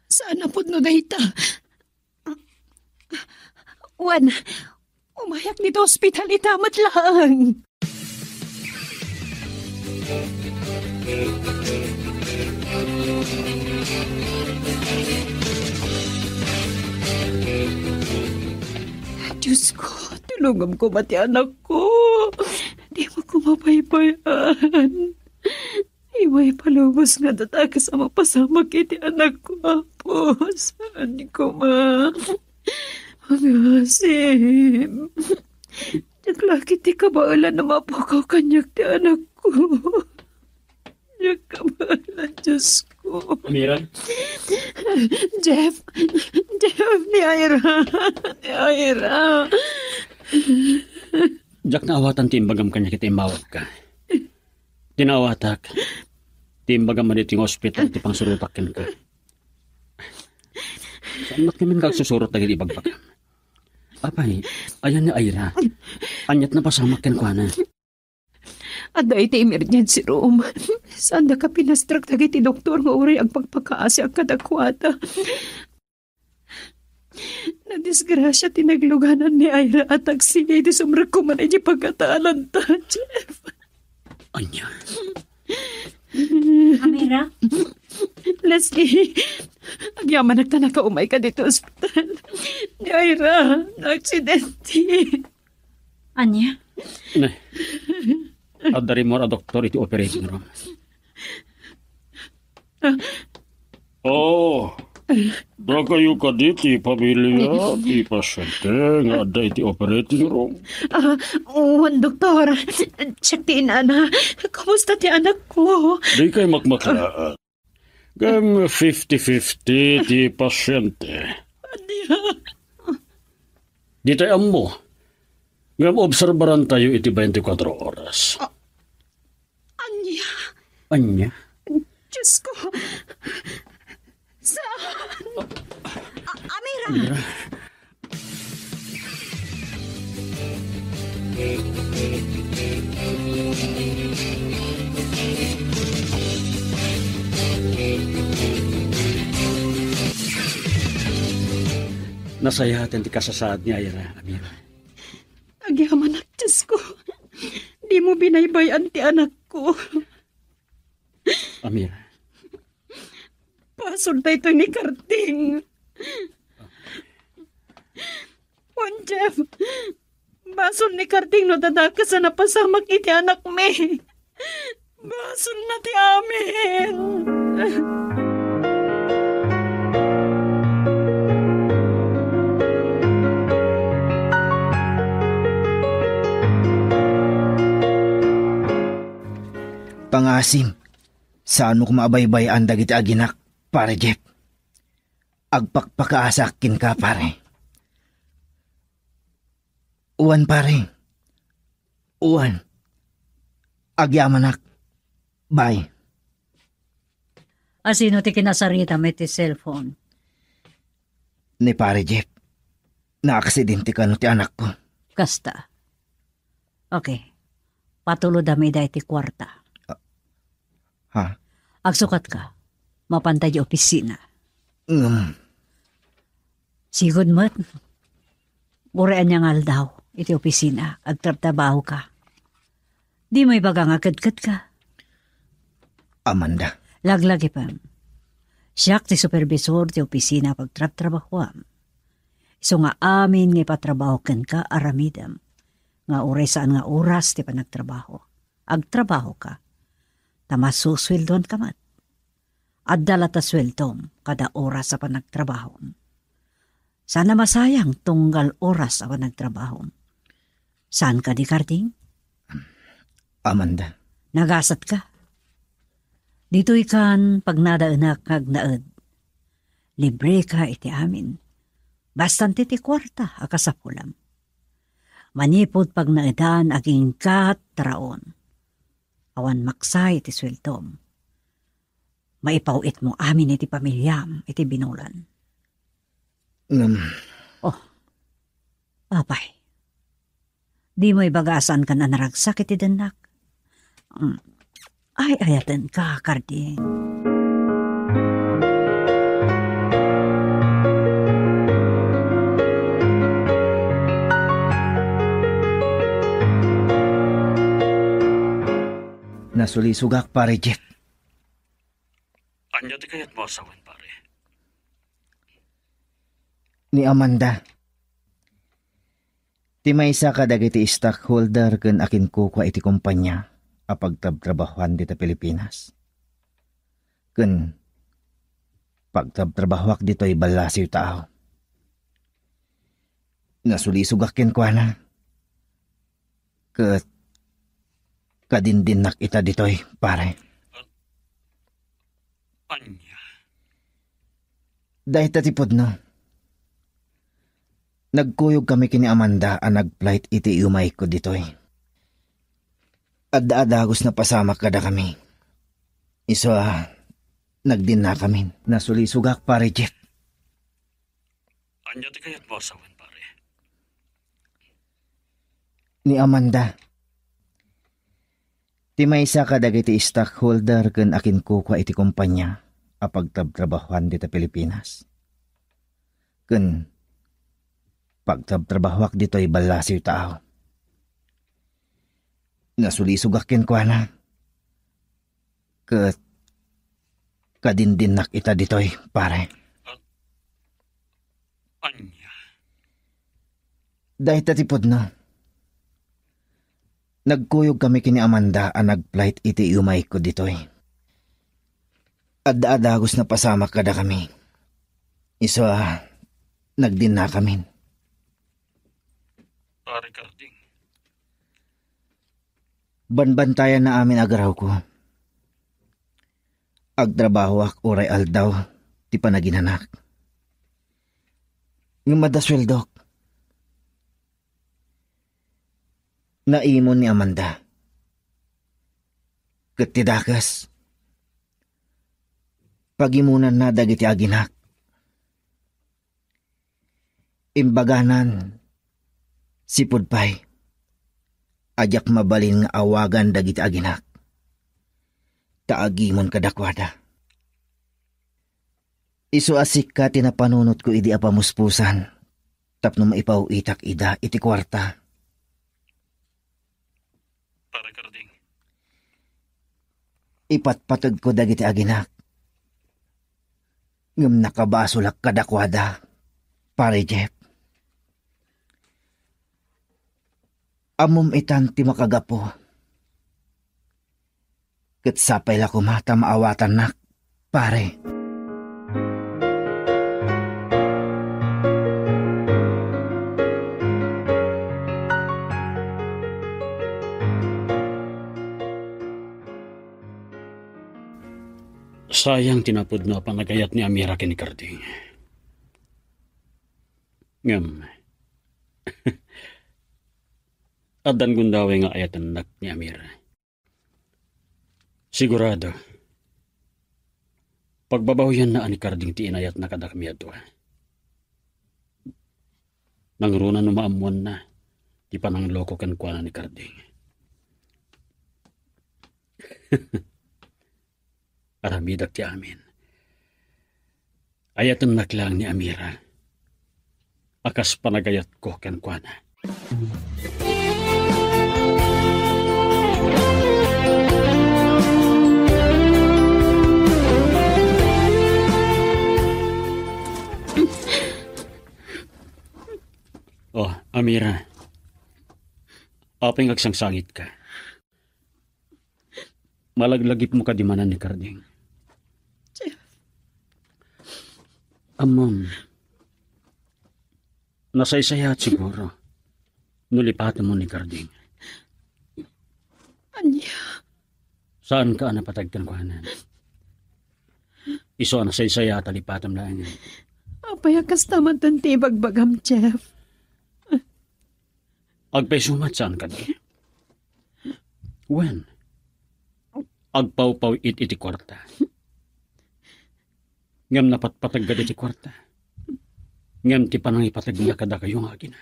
Saan a pudno dayta? Wen, umayak dita ospital ita met laeng. Diosko, tulongam koma ti anakko. Dimo koma paypayan. Iway palubos nga adda dakes a mapasamak iti anakko, Apo. Saan koma? Agasem. Diak la ketdi kabaelan a mapukaw kaniak ti anakko. Diak kabaelan, Diosko. Amira? Jeff. Jeff, ni Ira. Ni Ira. Diak naawatan ti imbagam kaniak iti immawagka. Ti naawatak, ti imbagam man iti nga ospital ti pangsurotak kenka. Saan met ngamin nga agsusurot dagiti ibagbagam? Apay, ayan ni Ira. Ania't napasamak kenkuana? Adda iti emergency room. Saandaka pinastrak dagiti doktor nga uray agpakpakaasiak kadakuada. Nadisgrasia ti nagluganan ni Ira a taksi iti sumrekko man iti pagkataalanta, Jeff. Ania? Amira? Leslie, agyamanak ta nakaumay ka ditoy ospital. Ni Ira, naaksidente. Ania? Ne. Adda rimmuar a doktor iti operating room. Oh, dakayo kadi ti pamilia ti pasyente nga adda iti operating room? Ah, wen, doktor. Check ti inana. Kumusta ti anakko? Dikay makmakilaat. Ngem fifty fifty ti pasyente. Ania? Ditay ammo. Ngem obserbarantayo iti twenty-four oras. Ah, ania? Ania? Diyos ko. Saan? A-, Amira! Amira. Nasayaat ti kasasaad ni Ira, Amira. Agyamanak, Diyos ko. Dimo binaybay-an ti anakko. Amira. Basol daytoy ni Karding. Wen, Jeff, basol ni Karding no dadakes a napasamak iti anakmi. Basol na ti amin. Pangasim, saanmo koma a baybay-an dagiti aginak, Pare Jeff. Agpakpakaasak kenka, pare. Wen, pare. Wen. Agyamanak. Bye. A, sino ti kinasaritam iti cellphone? Ni Pare Jeff. Naaksidente kano ti anakko? Kasta. Okay. Patulodam ida iti kuarta. Ah, ha? Agsukatka. Mapanta iti opisina. Ngem. Sigud met. Uray ania nga aldaw iti opisina, agtrabtrabahoka. Dimo ibaga nga kedkedka. Amanda. Laglagipem. Siak ti supervisor ti opisina a pagtrabtrabahoam. Isu nga amin nga ipatrabaho kenka, aramidem. Nga uray saan nga oras ti panagtrabaho, agtrabahoka. Ta masusueldoanka met. Adda latta sueldom kada oras a panagtrabahom. Saan a masayang tunggal oras a panagtrabahom. Saan kadi, Karding? Amanda. Nagasatka. Ditoykan pagnadaenak nga agnaed. Libreka iti amin. Basta ti kuarta a kasapulam. Manipud pagnaedan agingga ti raon. Awan maksa iti sueldom. Maipaw-itmo amin iti pamiliam iti binulan. Ngem. Oh, apay. Dimo ibaga a saankan a naragsak iti dennak? Mm. Ay-ayatenka, Karding. Nasulisogak, Pare Jeff. Ania ti kayatmo a sawen, pare? Ni Amanda. Ti maysa kadagiti stockholder ken akinkukua iti kompania a pagtrabtrabahoan dita Pilipinas. Ken pagtrabtrabahoak ditoy ballasiw taaw. Nasulisogak kenkuana. Ket kadindinnak ita ditoy, pare. Ania? Dayta ti pudno. Nagkuyogkami ken ni Amanda a nag-flight iti iumayko ditoy. Adda a dagus napasamak kadakami. Isu a nagdinnakamin. Nasulisogak, Pare Jeff. Ania ti kayatmo a sawen, pare? Ni Amanda. Ti maysa kadagiti stockholder ken akinkukua iti kompania a pagtrabtrabahoan dita Pilipinas. Ken pagtrabtrabahoak ditoy ballasiw taaw. Nasulisogak kenkuana. Ket Kadindinnak ita ditoy, pare. Ania? Dayta ti pudno. Nagkuyogkami ken ni Amanda a nag-flight iti iumayko ditoy. Adda a dagus napasamak kadakami. Isu a nagdinnakamin. Pare Carding. Banbantayanna amin a garawko. Agtrabahoak uray aldaw ti panaginanak. Ngem adda sueldok. Naimon ni Amanda. Ket ti dakes, pagimonanna dagiti aginak. Imbaganan, sipud pay, a diak mabalin nga awagan dagiti aginak, ta agimon kadakuada. Isu a sika ti napanunotko idi a pamuspusan tapno maipaw-itak ida iti kuarta. Pare Carding. Ipatpategko dagiti aginak. Ngem nakabasolak kadakuada, Pare Jeff. Ammom itan ti makagapu. Ket sapay la koma ta maawatannak, pare. Sayang ti napudno a panagayat ni Amira ken ni Carding. Ngem, addan gundaway nga ayatennak ni Amira. Sigurado, pagbabawianna a ni Carding ti inayatna kadakami a dua. Nangruna no maammoanna ti panangloko kenkuana ni Carding. Aramidak ti amin. Ayatennak laeng ni Amira a kas panagayatko kenkuana. Oh, Amira. Apay nga agsangsangitka? Malaglagipmo kadi manen ni Carding? Jeff. Ammom, nasaysayaat siguro no lipatemmo ni Carding. Ania? Saanka a napateg kenkuana. Isu a nasaysayaat a lipatem laengen. Apay a kasta met ti ibagbagam, Jeff? Agpayso met saan kadi? Wen, agpawpaw-it iti kuarta. Ngem napatpateg kadi ti kuarta. Ngem ti panangipategna kadakayo nga agina.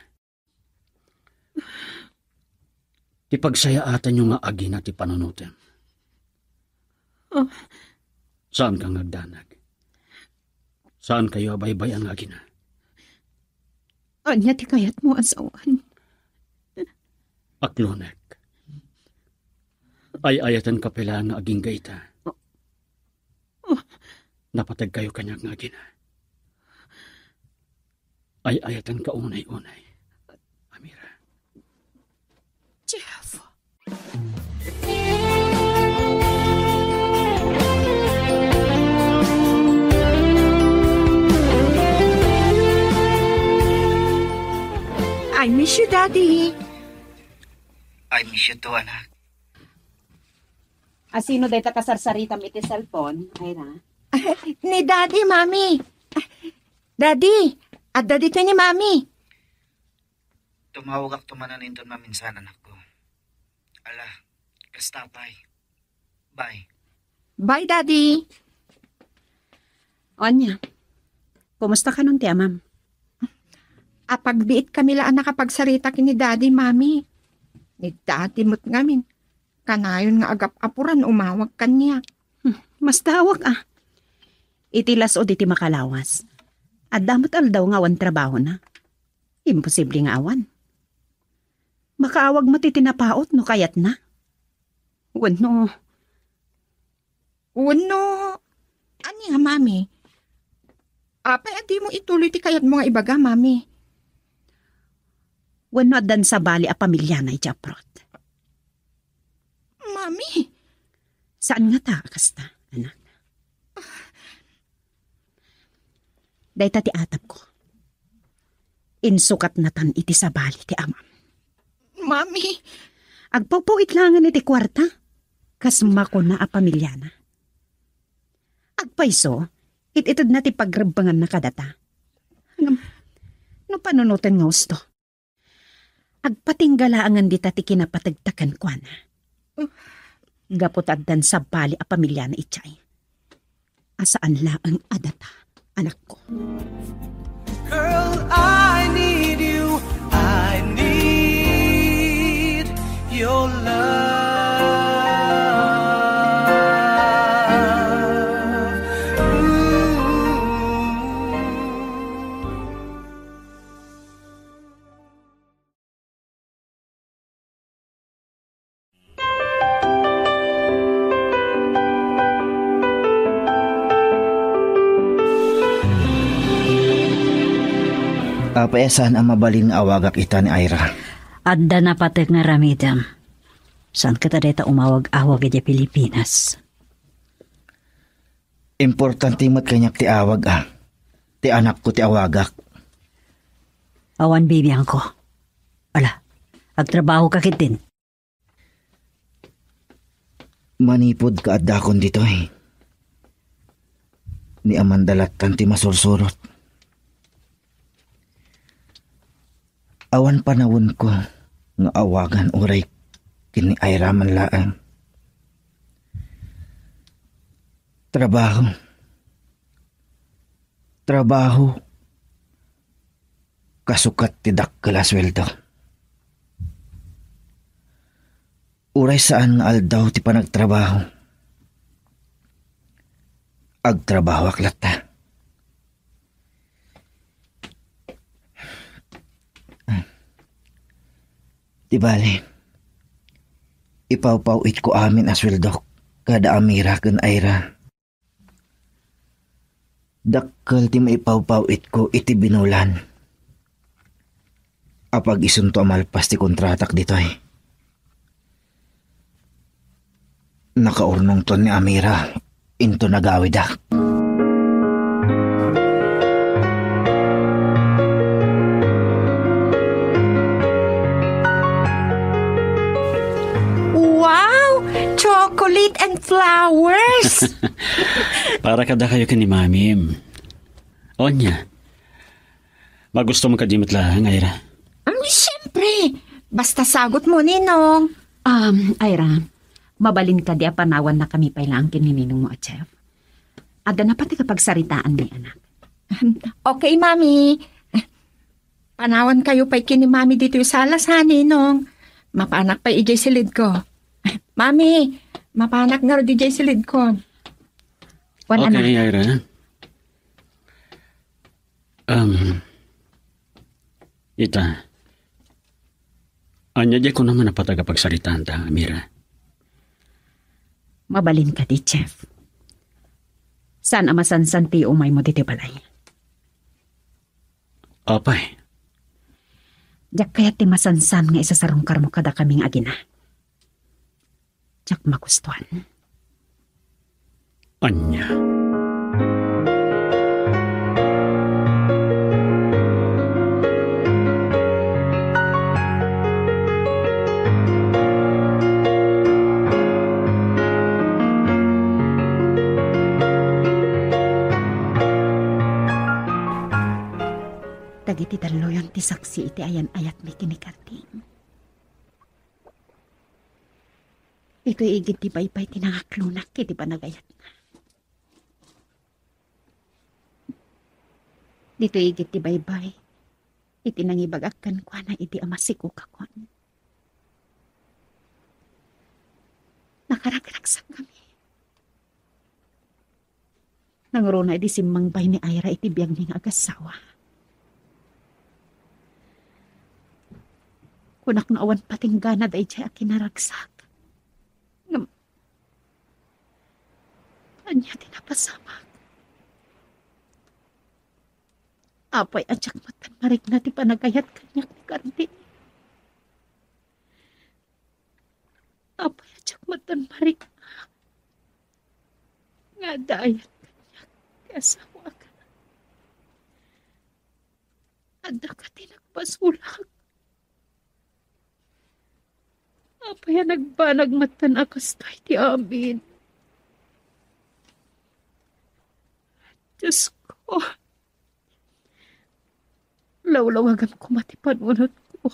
Ti pagsayaatanyo nga agina ti panunotem. Ah. Saanka nga agdanag. Saankayo a baybay-an nga agina. Ania ti kayatmo a sawen? Aklonek. Ay-ayatenka pay laeng nga agingga ita. Napategkayo kaniak nga agina. Ay-ayatenka unay-unay, Amira. Jeff. I miss you, Daddy. I miss you too, anak. Asino dayta kasarsaritam iti cellphone, Ira? Ni Daddy, Mami. Daddy, adda ditoy ni Mami. Tumawagakto manen inton maminsan, anakko. Ala, kasta pay. Bye. Bye, Daddy. Ania, kumusta kanon ti amam? Apagbiitkami la a nakapagsarita ken ni Daddy, Mami. Ni Daddy met ngamin, kanayon nga agap-apuran umawag kaniak. Hmm, masdawak a. Iti las-ud iti makalawas, adda met aldaw nga awan trabahona. Imposible nga awan. Makaawag met iti napaut no kayatna. Wenno, wenno, nga, Mami. Apay a dimo ituloy ti kayatmo nga ibaga, Mami? Wenno addan sabali a pamiliana idiay abroad? Mami! Saan ngata a kasta, anak? Dayta ti atapko. Insukatnatan iti sabali ti amam. Mami! Agpawpaw-it laengen iti kuarta, kas makuna a pamiliana. Agpayso, it-itedna ti pagrebbenganna kadata. Ngem, no panunoten nga husto, agpatingga laengen dita ti kinapategta kenkuana. Gapu ta addan sabali a pamiliana idiay. A saan laeng a data, anakko. Girl, I need you. I need your love. Ooh. Apay a saan a mabalin nga awagak ita ni Ira? Adda napatek nga aramidem. Saan kadi ta umawag-awag idiay Pilipinas? Importante met kaniak ti awag a. Ti anakko ti awagak. Awan bibiangko. Ala, agtrabaho ka ketdin. Manipud kaaddakon ditoy, ni Amanda lattan ti masursurot. Awan panawenko nga awagan uray ken ni Ira man laeng. Trabaho. Trabaho. Kasukat ti dakkel a sueldo. Uray saan nga aldaw ti panagtrabaho, agtrabahoak latta. Di bale, ipawpaw-itko amin a sueldok kada Amira ken Ira. Dakkel ti maipawpaw-itko iti binulan. Apag isunto a malpas ti kontratak ditoy, nakaurnongton ni Amira inton agawidak. Wow! Chocolate and flowers! Para kadakayo ken ni Mamim. Onya, magusto mo kadi met laeng, Ira? Um, siyempre. Basta sagot mo, Ninong. Um, Ira, mabalin kadi a panawannakami pay laeng ken ni Ninong mo a Jeff? Adda napatek a pagsaritaan, anak. Okay, Mami. Panawankayo pay ken ni Mami ditoy sala, sa, Ninong. Mapanak pay idiay silidko. Mami, mapanak ngarud idiay silidko. Wen, anak. Okay, Ira. Um, ita. Ania diay kunam a napatek a pagsaritaanta, Amira? Mabalin kadi, Jeff? Saan a masansan ti umaymo ditoy balay? Apay? Diak kayat ti masansan nga isasarungkarmo kadakami nga agina. Diak magustuan. Ania? Dagiti dalluyon ti saksi iti ayan-ayatmi ken ni Karding. Ditoy igid ti baybay ti nangaklonak iti panagayatna. Ditoy igid ti baybay iti nangibagak kenkuana idi a masikogakon. Nakaragragsakami. Nangruna idi simmangbay ni Ira iti biagmi nga agassawa. Kunak no awan patinggana daydiay a kinaragsak. Ngem, ania ti napasamak? Apay a diak met marikna ti panagayat kaniak ni Carding? Apay a diak met marikna nga adda ayat kaniak ti asawak? Adda kadi nagbasolak? Apay a nagbanag met a kasta iti amin? Diosko, lawlawagam koma ti panunotko.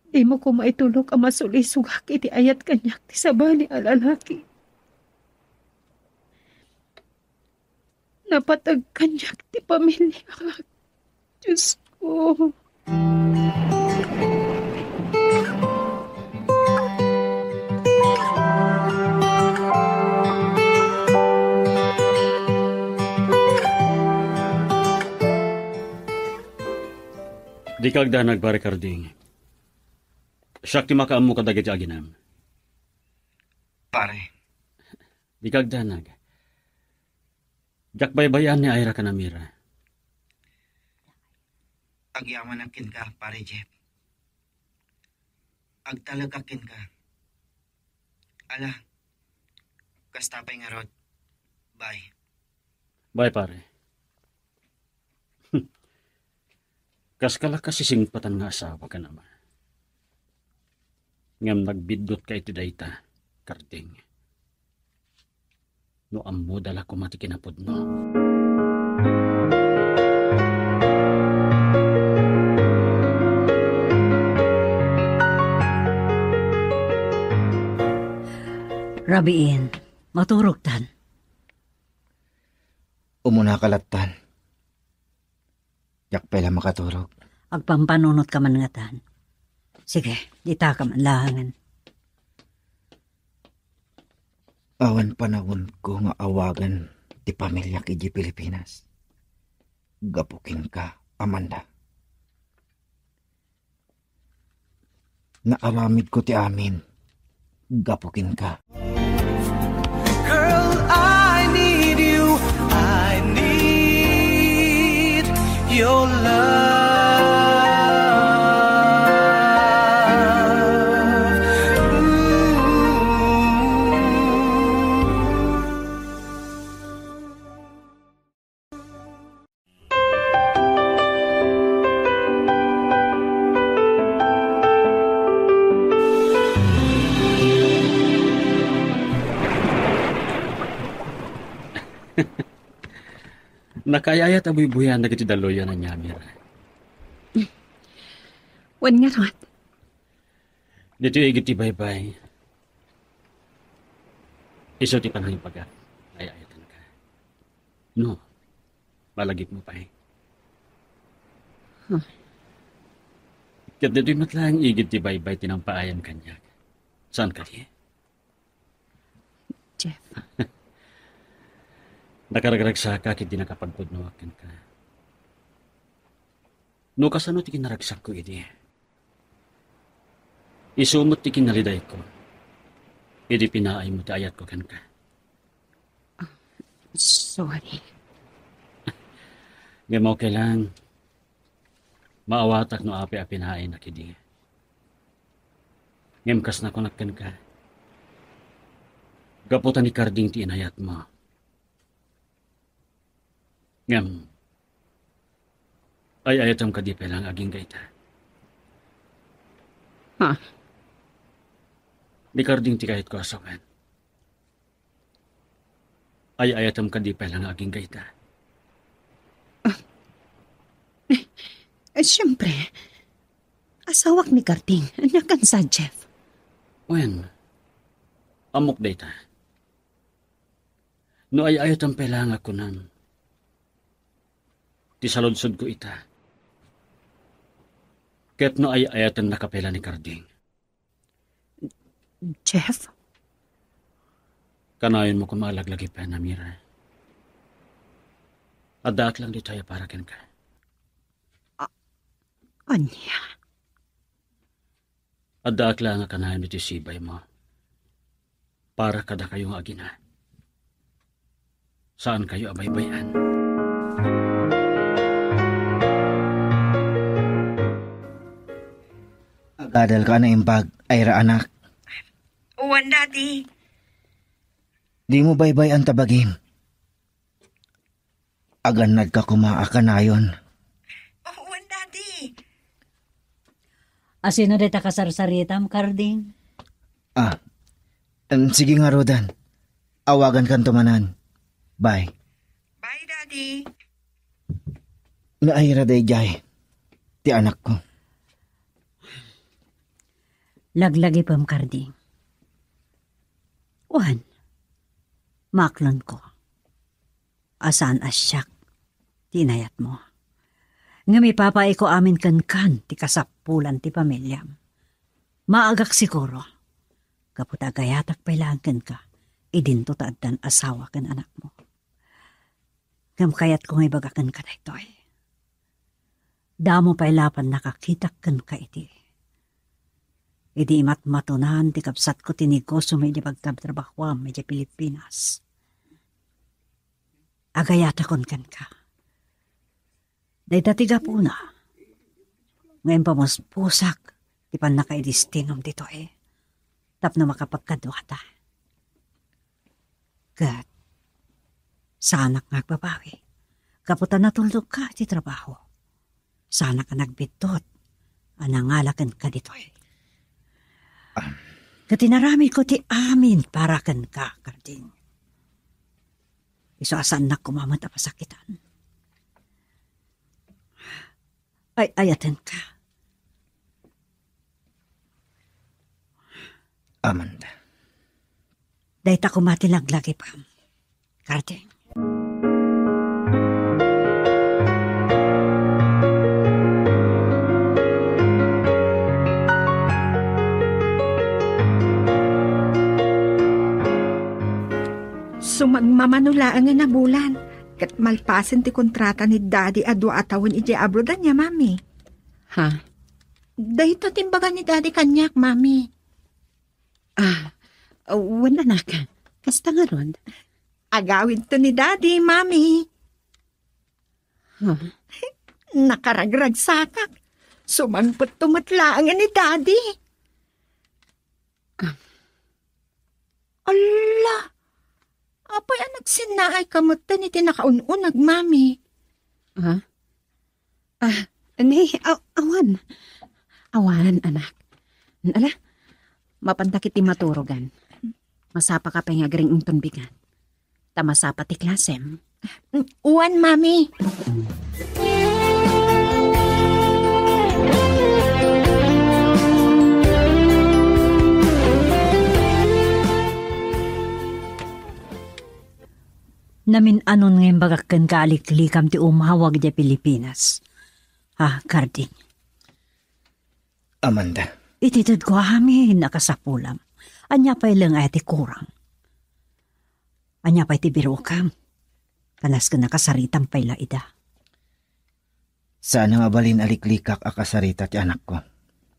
Dimo koma itulok a masulisogak iti ayat kaniak ti sabali a lalaki. Napateg kaniak ti pamiliak. Diosko. Dika agdanag, Pare Carding. Siak ti makaammo kadagiti aginam. Pare. Dika agdanag. Diak baybay-an ni Ira ken Amira. Agyamanak kenka, Pare Jeff. Agtalekak kenka. Ala, kasta pay ngarud. Bye. Bye, pare. Kaska la kasisingpatan nga asawa ken ama. Ngem nagbiddut ka iti dayta, Carding. No ammoda la koma ti kinapudno. Rabiin, maturogtan. Umuna ka lattan. Diak pay la makaturog. Agpampanunot ka man ngatan. Sige, dita ka man laengen. Awan panagonko nga awagen ti pamiliak idiay Pilipinas. Gapu kenka, Amanda. Naaramidko ti amin gapu kenka. Girl, I need you. I need your love. Nakaay-ayat a buybuyan dagiti dalluyan a niamir. Wen ngarud. Ditoy igid ti baybay. Isu ti panangibagak. Ay-ayatenka. No, malagipmo pay. Huh. Ket ditoy met laeng igid ti baybay ti nangpaayam kaniak. Saan kadi? Jeff. Nakaragragsakak iti nakapagpudnoak kenka. No kasano ti kinaragsakko idi? Isu met ti kinalidayko idi pinaaymo ti ayatko kenka. Ah, sorry. Ngem okay lang. Maawatak no apay a pinaaynak idi. Ngem kas nakunak kenka, gapu ta ni Carding ti inayatmo. Ngem, ay-ayatem kadi pay laeng agingga ita? Ha? Ni Carding ti kayatko a sawen. Ay-ayatem kadi pay laeng agingga ita? Ah. Eh, eh, siyempre. Asawak ni Carding. Ania kansa, Jeff? Wen, ammok dayta. No ay-ayatem pay laeng a kunam, ti saludsodko ita. Ket no ay-ayatennaka pay la ni Carding. Jeff? Kanayonmo koma a laglagipen, Amira. Addaak lang ditoy a para kenka. A-, ania? Addaak lang a kanayon iti sibaymo para kadakayo nga agina. Saan kayo a baybay-an? Agadal ka a naimbag, Ira, anak. Wen, Daddy. Dimo baybay-an ta bagim. Agannad ka koma a kanayon. Wen, Daddy. Asino dayta kasarsaritam, Karding? Ah, em, sige ngaruden. Awagan kanto manen. Bye. Bye, Daddy. Naira daydiay ti anakko. Laglagipem, Karding. Wen, maaklonko a saan a siak ti inayatmo. Ngem ipapaayko amin kenkan ti kasapulan ti pamiliam. Maagak siguro, gapu ta agayatak pay laeng kenka idinto ta addan asawa ken anakmo. Ngem kayatko nga ibaga kenka daytoy. Damo pay laeng nakakitak kenka iti, idi imatmatonan ti kabsatko ti negosio mo idi pagtrabahoam idiay Pilipinas. Agayatakon kenka. Dayta ti gapuna nga impamuspusak ti pannakaidestinom ditoy tapno makapagkaduata. Ket saanak nga agbabawi gapu ta natuldokka iti trabaho. Saanak a nagbiddut a nangala kenka ditoy. Ah. Ket inaramidko ti amin para kenka, Karding. Isu a saannak koma met a pasakitan. Ay-ayatenka. Amanda. Dayta koma ti laglagipem, Karding. Sumagmamano laeng a nabulan, ket malpasen ti kontrata ni Daddy a dua a tawen idiay abroad, ania, Mami? Ha? Dayta ti imbaga ni Daddy kaniak, Mami. Ah, wen, anak. Kasta ngarud. Agawidto ni Daddy, Mami. Huh? Nakaragragsakak. Sumangpetto met laeng ni Daddy. Ah. Alla! Apay a nagsinnaay ka metten iti nakaun-uneg, Mami? Ha? Ah, ni, aw-, awan. Awanen, anak. Ala, mapantak iti maturogan. Masapaka pay nga agring-ington bigat. Ta masapa ti klasem. Wen, Mami. Namin-anon nga imbagak kenka a liklikam ti umawag idiay Pilipinas. Ah, Karding. Amanda. Itedko amin a kasapulam. Ania pay laeng aya ti kurang? Ania pay ti birukam? Kanas ken nakasaritam pay la ida. Saan a mabalin a liklikak a kasarita ti anakko.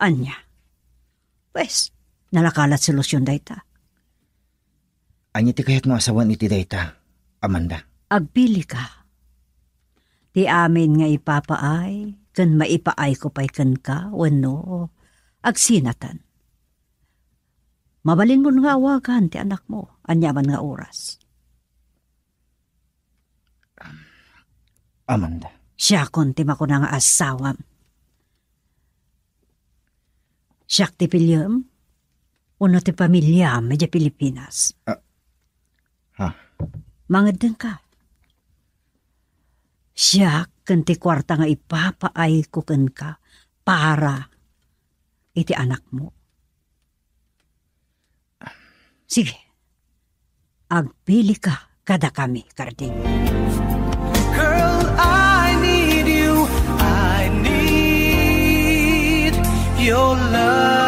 Ania? Pues, nalaka la ti solusyon dayta. Ania ti kayatmo a sawen iti dayta, Amanda? Agpilika. Ti amin nga ipapaay ken maipaayko pay kenka wenno agsinaten. Mabalinmon nga awagan ti anakmo aniaman nga oras. Amanda. Siakon ti makuna nga asawam. Siak ti piliem wenno ti pamiliam idiay Pilipinas? Ah, ha? Mangeddengka. Siak ken ti kuarta nga ipapaayko kenka para iti anakmo. Sige. Agpilika kadakami, Karding. Girl, I need you. I need your love.